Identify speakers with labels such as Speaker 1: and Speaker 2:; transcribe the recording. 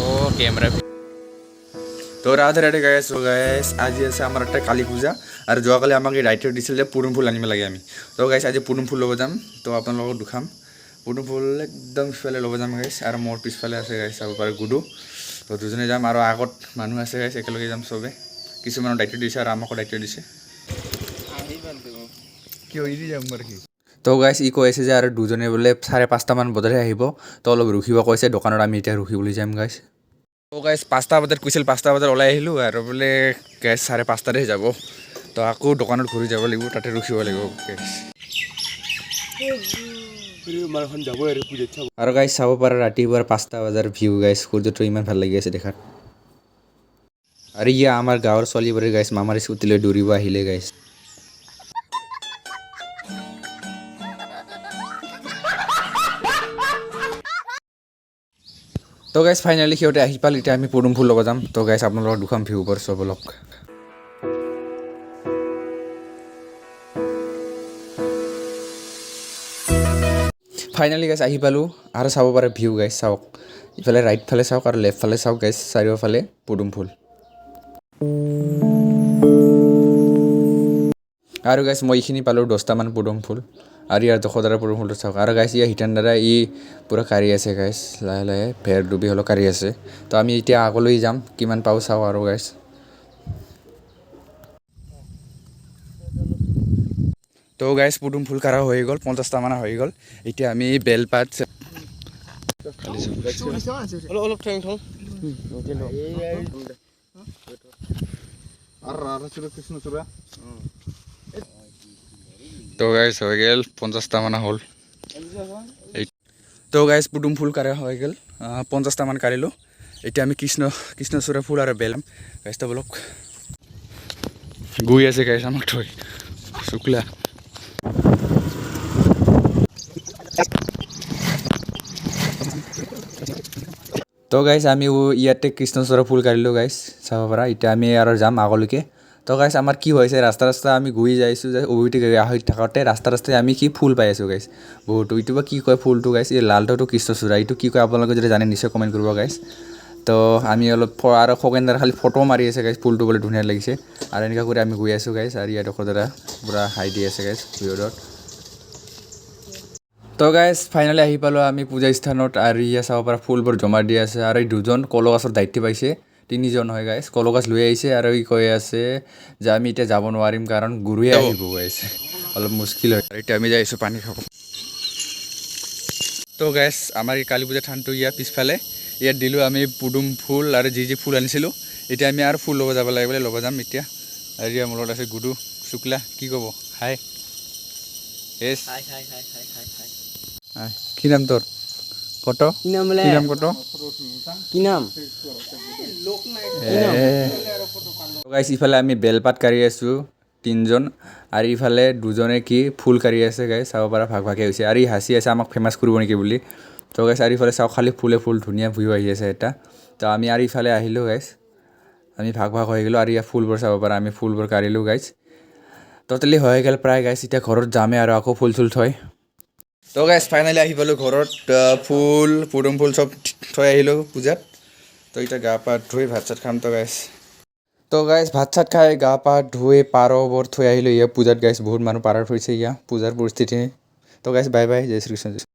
Speaker 1: অ' camera.
Speaker 2: তো ৰাধে ৰাধে গাইছ। গাইছ, আজি আছে আমাৰ একটা কালী পূজা আৰু যোৱাকালি আমাক এই দায়িত্ব দিছিল যে পদুম ফুল আনিব লাগে আমি। তো গাইছ, আজি পদুম ফুল ল'ব যাম। তো আপোনালোকক দুখাম পদুম ফুল একদম সিফালে ল'ব যাম গাইছ। আৰু মোৰ পিছফালে আছে গাইছ, চাব পাৰে, গুডু। তো দুজনে যাম আৰু আগত মানুহ আছে গাইছ, একেলগে যাম চবে। কিছুমানক দায়িত্ব দিছে আৰু আমাকো দায়িত্ব দিছে। তো গাইছ, ই কৈ আছে যে আৰু দুজনে বোলে 5:30মান বজাতহে আহিব। তো অলপ ৰখিব কৈছে দোকানত, আমি এতিয়া ৰখিবলৈ যাম গাইছ। তো গাইছ, 5টা বজাত কৈছিল, 5টা বজাত ওলাই আহিলোঁ আৰু বোলে গাইছ 5:30তহে যাব। তো আকৌ দোকানত ঘূৰি যাব লাগিব, তাতে ৰখিব লাগিব গাইছ। আৰু গাইছ, চাব পাৰা ৰাতিপুৱাৰ 5টা বজাৰ ভিউ গাইছ। সূৰ্যটো ইমান ভাল লাগি আছে দেখাত। আৰু ইয়া আমাৰ গাঁৱৰ ছোৱালীবোৰে গাইছ, মামাৰ স্কুটিলৈ দৌৰিব আহিলে গাইছ। তো গাইছ, ফাইনেলি সিহঁতে আহি পাল। এতিয়া আমি পদুম ফুল ল'ব যাম। তো গাইছ, আপোনালোকৰ দুখন ভিউবোৰ চব অলপ। ফাইনেলি গাইছ, আহি পালোঁ আৰু চাব পাৰে ভিউ গাইছ। চাওক ইফালে, ৰাইট ফালে চাওক আৰু লেফ্ট ফালে চাওক গাইছ, চাৰিওফালে পদুম ফুল। আৰু গাইছ, মই এইখিনি পালোঁ 10টামান পদুম ফুল। আৰু ইয়াৰ দশদাৰ পদুম ফুলটো চাওক। আৰু গাইছ, ইয়াৰ হিতান দাদা ই পূৰা কাঢ়ি আছে গাইছ, লাহে লাহে ভেৰ ডুবি হ'লেও কাঢ়ি আছে। তো আমি এতিয়া আগলৈ যাম, কিমান পাওঁ চাওঁ। আৰু গাইছ, তো গাইছ, পদুম ফুল কাঢ়া হৈ গ'ল, 50টামান হৈ গ'ল। এতিয়া আমি বেলপাত।
Speaker 3: অলপ অলপ ঠেং থওঁ।
Speaker 4: কৃষ্ণচূড়া।
Speaker 2: তো গাইছ, হৈ গ'ল, 50টামান হ'ল। তো গাইছ, পদুম ফুল কাঢ়া হৈ গ'ল, 50টামান কাঢ়িলোঁ। এতিয়া আমি কৃষ্ণচূড়া ফুল আৰু বেল গাইছ। তো বলক, গৈ আছে গাইছ আমাক থৈ শুক্লা। তো গাইছ, আমি ইয়াতে কৃষ্ণচূড়া ফুল কাঢ়িলোঁ গাইছ, চাব পাৰা। এতিয়া আমি আৰু যাম আগলৈকে। তো গাইছ, আমাৰ কি হৈছে, ৰাস্তা ৰাস্তা আমি গৈ যাইছোঁ যে উভতি আহি থাকোঁতে ৰাস্তা ৰাস্তাই আমি কি ফুল পাই আছোঁ গাইছ বহুতো। এইটো বা কি কয় ফুলটো গাইছ? এই লালটোতো কৃষ্ণচূড়া, এইটো কি কয় আপোনালোকে যদি জানে নিশ্চয় কমেণ্ট কৰিব গাইছ। তো আমি অলপ আৰু খগেনদাৰ খালি ফটো মাৰি আছে গাইছ, ফুলটো বোলে ধুনীয়া লাগিছে। আৰু এনেকুৱা কৰি আমি গৈ আছোঁ গাইছ। আৰু ইয়াত দাদা পূৰা হাই দি আছে গাইছ ভিডিঅ'ত। তো গাইছ, ফাইনেলি আহি পালোঁ আমি পূজা স্থানত। আৰু ইয়াত চাব পৰা ফুলবোৰ জমা দি আছে। আৰু এই দুজন কলগছৰ দায়িত্ব পাইছে, তিনিজন হয় গাইছ, কলগছ লৈ আহিছে। আৰু ই কৈ আছে যে আমি এতিয়া যাব নোৱাৰিম, কাৰণ গুৰুৱে আহিব গাইছ, অলপ মুস্কিল হয়। আৰু এতিয়া আমি যাই আছোঁ পানী খাব। তো গাইছ, আমাৰ এই কালী পূজা থানটো ইয়াৰ পিছফালে। ইয়াত দিলোঁ আমি পদুম ফুল আৰু যি যি ফুল আনিছিলোঁ। এতিয়া আমি আৰু ফুল ল'ব যাব লাগে বোলে, ল'ব যাম এতিয়া। আৰু ইয়াৰ মোৰ লগত আছে গুডু শুক্লা। কি ক'ব? হাই এছ।
Speaker 3: Hi hi hi hi hi hi.
Speaker 2: Hi. কি নাম তোৰ? কত?
Speaker 3: কি নাম বোলে?
Speaker 2: কি নাম কত?
Speaker 3: কি নাম?
Speaker 2: গাইছ, ইফালে আমি বেলপাত কাঢ়ি আছোঁ তিনিজন আৰু ইফালে দুজনে কি ফুল কাঢ়ি আছে গাইছ। চাব পৰা, ভাগ ভাগে হৈছে। আৰু ই হাঁচি আছে, আমাক ফেমাছ কৰিব নেকি বুলি। তো গাইছ, আৰু ইফালে চাওক, খালি ফুলে ফুল, ধুনীয়া ভিউ আহি আছে এটা। তো আমি আৰু ইফালে আহিলোঁ গাইছ, আমি ভাগ ভাগ হৈ গ'লোঁ। আৰু ইয়াৰ ফুলবোৰ চাব পাৰা, আমি ফুলবোৰ কাঢ়িলোঁ গাইছ। ট'টেলি হৈ গ'ল প্ৰায় গাইছ। এতিয়া ঘৰত যামেই আৰু আকৌ ফুল চুল থৈ। তো গাইছ, ফাইনেলি আহি পালোঁ ঘৰত। ফুল, পদুম ফুল চব থৈ আহিলোঁ পূজাত। তো এতিয়া গা পা ধুই ভাত চাত খাম। তো গাইছ, ভাত চাত খাই গা পা ধুই পাৰবোৰ থৈ আহিলোঁ ইয়াত পূজাত গাইছ। বহুত মানুহ পাৰ থৈছে ইয়াত পূজাৰ পৰিস্থিতি। তো গাইছ, বাই বাই, জয় শ্ৰীকৃষ্ণ।